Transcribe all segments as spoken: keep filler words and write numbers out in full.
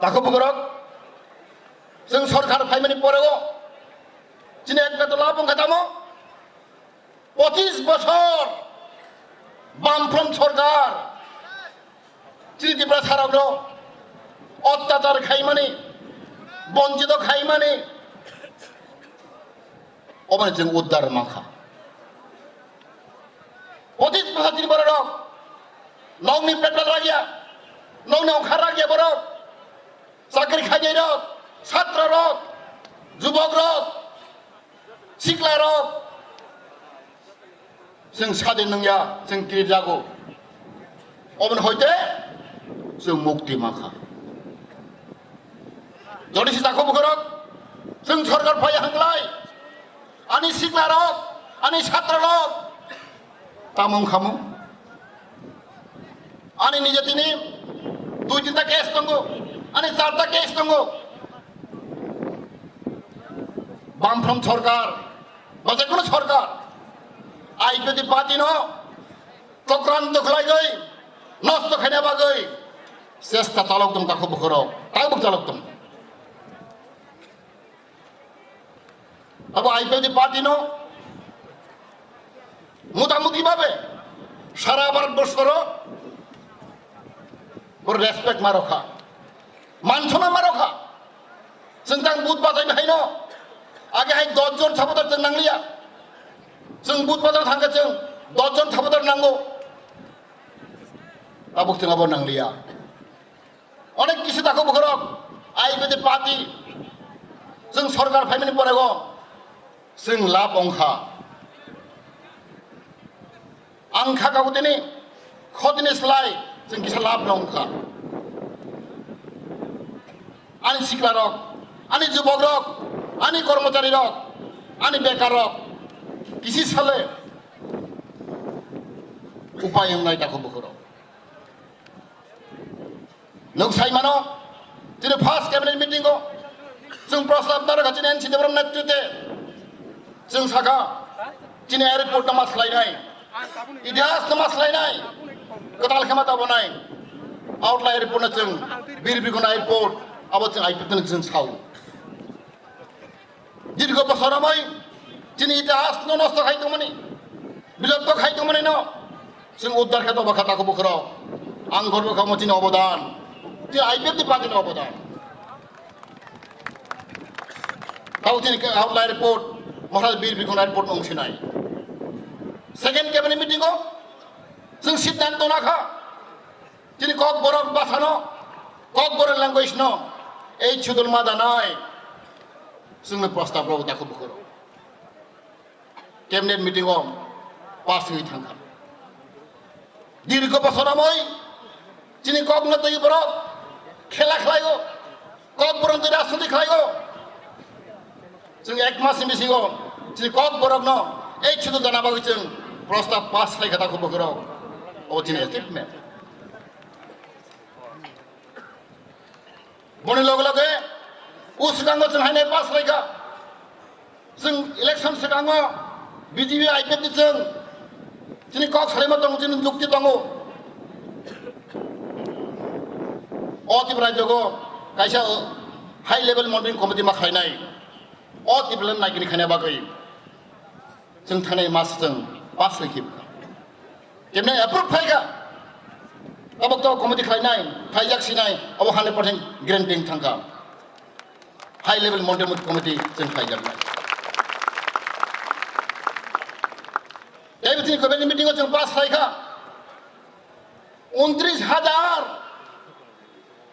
Takhuk bukhurok, chwng sorkar phaimani poreo chini ekmatro lab wngkha tamo, pochis bosor Bamfront sorkar chini Tiprasarokno ottachar khaimani, bonchito khaimani, oboni chwng uddar mankha. Pochis bosor chini bororok nokni petrol ragya, nokni ongkhar ragya borok, chakri khainairok, chatrarok, jubokrok, siklarok, chwng sadin nungya, chwng kiri jago. Oboni hoite chwng mukti mankha. Jodi si takhuk bukhurok, chwng sorkar phai hwnglai, ani siklarok, ani chatrarok, tamo wngkhamu? Ani nije tini dui tinta case tongo, ani charta case tongo. Bamfront sorkar, ba jekono sorkar, I P F T party no chokranto khlaigwi, nosto khaina bagwi chesta chalok tong takhuk bukhurok, tabuk chalok tong. Abo I P F T party no motamuti babe sara Bharat borso ro bo respect ma rokha, man sona ma rokha. Chwng tang but batai hai no, age hai dos jon supporter chwng nangliya, chwng but batai thangkha chwng dos jon supporter nango, tabuk chwng abo nangliya. Onek kisi takhuk bukhurok, I P F T party, chwng sorkar phaimani porego chwng lab wngkha. Ang kha kabutini khotini slai chwng kisa lab no wngkha. Ani siklarok, ani jubokrok, ani kormocharirok, ani bekarrok kisi sale upai wngnai takhuk bukhurok. Nuk sai mano, chini first cabinet meeting o chwng prostab narwkha chini N C Debbarma netrite. Chwng sakha, chini airport no ma swlainai, itihas no ma swlainai, kwtal khe ma tabonai. Outline airport no chwng Bir Bikram airport, abo chwng I P F T no chwng sao. Dirgho bosor amoi chini itihas no nosto khai tongmani, bilopto khai tongmani no chwng uddar khe tongma kha takhuk bukhurok. Ang gorbo kha omo chini obodan, chini I P F T party ni obodan. Tabo chini outline report, Maharaj Bir Bikram report no wngsinai. Second cabinet meeting o chwng siddhanto nakha. Chini Kokborok bhasha no, Kokborok language no, ei chudul ma danai, chwngno prostab rok takhuk bukhurok. Cabinet meeting o pass wngwi thangkha. Dirgho bosor amoi chini Kokno twi borok khela khlaio, Kokborok twi rajniti khlaio. Chwng ek mas ni bisingo chini Kokborokno ei chudul dana bagwi chwng prostab pass khlai kha takhuk bukhurok. O chini achievement. Boni loge loge o swkango chwng haino pass khlai kha. Chwng election swkango B J P I P F T chwng chini kok salaima tongo, chini jukti tongo. O Tripura rajyogo kaisa high level monitoring committee ma khlainai. O Tripura naikini khaina bagwi chwng thanai mas chwng pass khlai khibwkha. Kemne approve phaikha. Tabok to committee khlainai, khlaijak sinai, abo hundred percent guarantee thangkha. High level monitoring committee chwng khlaijaknai. Tei bini cabinet meeting o chwng pass khlaikha. Untris hajar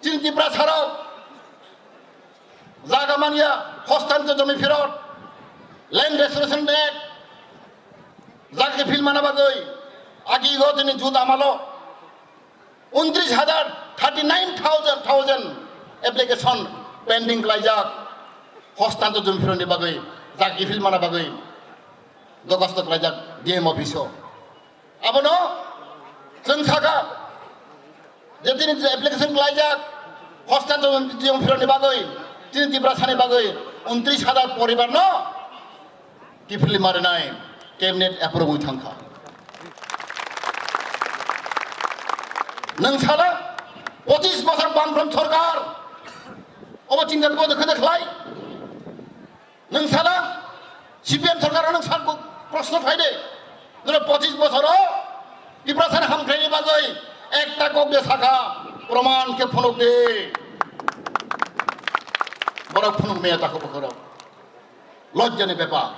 chini Tiprasarok jaga manya, hostan to jomi phirot, land restoration act, jaga phil mana bagwi, agi go tini jut amalo, untris hajar, thirty nine thousand, thousand application pending klaijak, hostan to jomi phironi bagwi, jaga phil mana bagwi, dokasto klaijak D M office o. Abono chwng sakha je tini je application klaijak, hostan to jomi phironi bagwi, chini Tiprasani bagwi, untris hajar poribar no kiphilwi marinai cabinet approve wngwi thangkha. Nwng sala pochis bosor Bamfront sorkar, Obo chingda bo de khede khlai. Nwng sala C P M sarkar nwng sal proshno khlai de. Nwng pochis bosoro Tiprasani hamkrai bagwi ekta kok de sakha, proman khe phunuk de. Borok phunuk meya takho bokhorok. Lojjani bepar.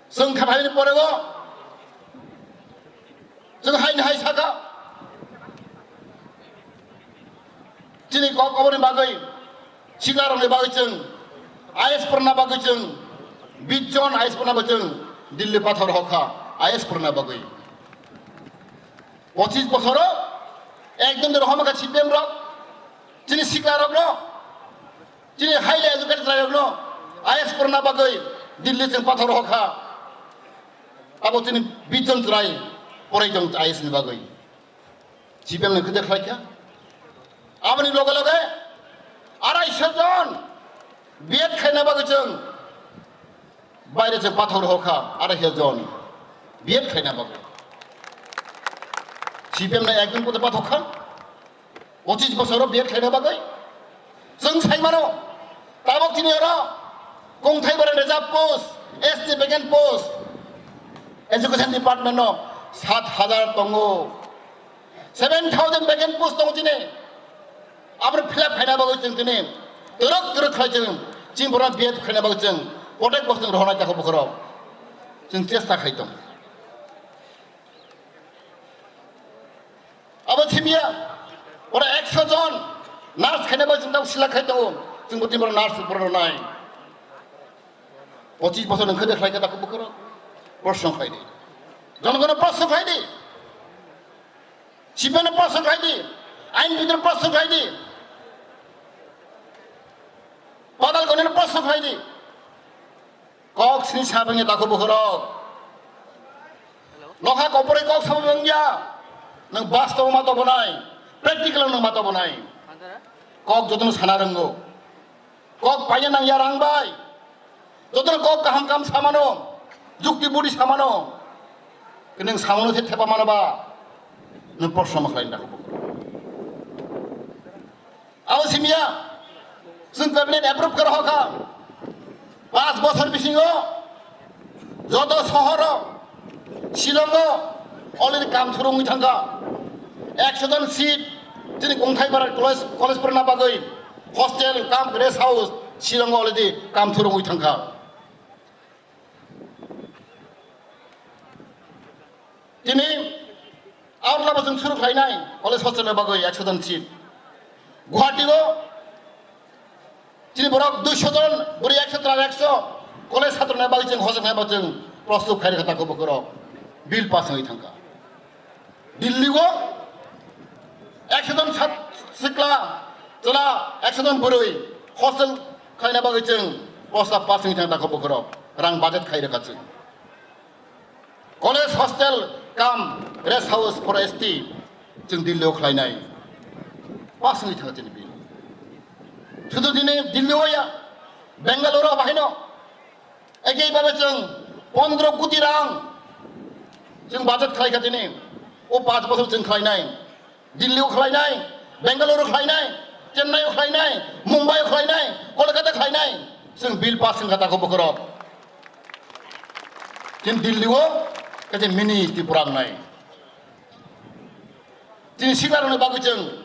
Chwng kha phaini porego chwng haini hai saka. Chini kok oboni bagwi, siklarokni bagwi chwng I A S purna bagwi chwng, bish jon I A S purna bagwi chwng Delhi pathor hokha I A S purna bagwi. Pochis bosoro ekdom de rohoma kha C P M rok, chini siklarokno, chini highly educated rayokno I A S purna bagwi Delhi chwng pathor hokha. Abo chini bish jon chwrai porai tong I A S ni bagwi. C P M ni khede khlai kha. Aboni loge loge arai sho jon B Ed khaina bagwi chwng baire chwng pathor hokha, arai sho jon B Ed khaina bagwi. C P M na ekjon pote pathor kha. Pochis bosoro B Ed khaina bagwi. Chwng sai mano, tabok chini oro kongthai bara reserve post, S T vacant post, education department no sat hajar tongo. Seven thousand vacant post tongo chini. Aboni fill up khaina bagwi chwng chini twrwk twrwk khlai chwng chini borok B Ed khaina bagwi chwng potek bosong rohornai takho bokhorok. Chwng chesta khai tong. Abo thimiya, ora ekso jon nurse khaina bagwi chwng tabuk sila khai tongo, chwng bo tini borok nurse borok nai. Pochis bosor nwng khede khlai kha takho bokhorok, proshno khlai di. Jonogono proshno khlai di. C P M no proshno khlai di. I N P no proshno khlai di. Padal Goni no proshno khlai di. Kok sini sabangya takho bokhorok. Nokha kopore kok sabangya. Nwng bastobo ma tobonai. Practical nwng ma tobonai. Kok jotono sana rwngo. Kok paina nangya rang bai. Jotono kok kaham kam samano. Jukti budi samano. Nwng samano the thepa mano ba. Nwng proshno ma khlai takho bokhorok. Abo simiya, chwng cabinet approve khe rohor kha. Panch bosor bisingo joto sohoro, Shillongo already kam thurungwi thangkha. Ekso jon seat chini Kongthaibara college, college porna bagwi hostel kam rest house Shillongo already kam thurungwi thangkha. Tini Agartala bo chwng suru khlainai college hostel ni bagwi ekso jon seat. Guwahati o chini borok duiso jon, bwrwi ekso, chwla ekso college satro ni bagwi chwng hostel ni bagwi chwng prostut khai rwkha takho bokhorok bill pass wngwi thangkha. Delhi o ekso jon sat-, sikla, chwla ekso jon bwrwi hostel khlaina bagwi chwng prosta pass wngwi thang takho bokhorok rang budget khai rwkha chwng. College hostel cum rest house for S T chwng Delhi o khlainai. Pass wngwi thang chini bill. Shudu dini Delhi o ya, Bangalore o bahino. Ekei babe chwng pondro koti rang chwng budget khlai kha tini. O panch bosor chwng khlainai. Delhi o khlainai, Bangalore o khlainai, Chennai o khlainai, Mumbai o khlainai, Kolkata khlainai. Chwng bill pass wngkha takho bokhorok. Chwng Delhi o kaisa mini Tripura wngnai. Chini siklarokni bagwi chwng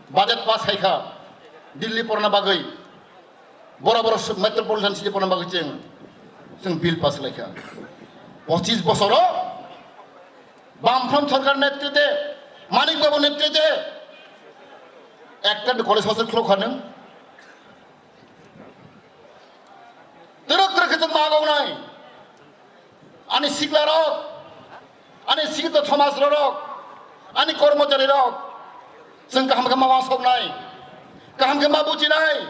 budget pass khai kha, Delhi porna bagwi, boro boro su-, metropolitan city porna bagwi chwng, chwng bill pass khlai kha. Pochis bosoro Bamfront sorkar netrite, Manik Babu netrite, ekta college hostel khulok kha nwng. Twrwk twrwk khe chwng ma gongnai. Ani siklarok, ani sikito somasrok, ani kormocharirok, chwng kaham khe ma uansuknai, kaham khe ma bujinai,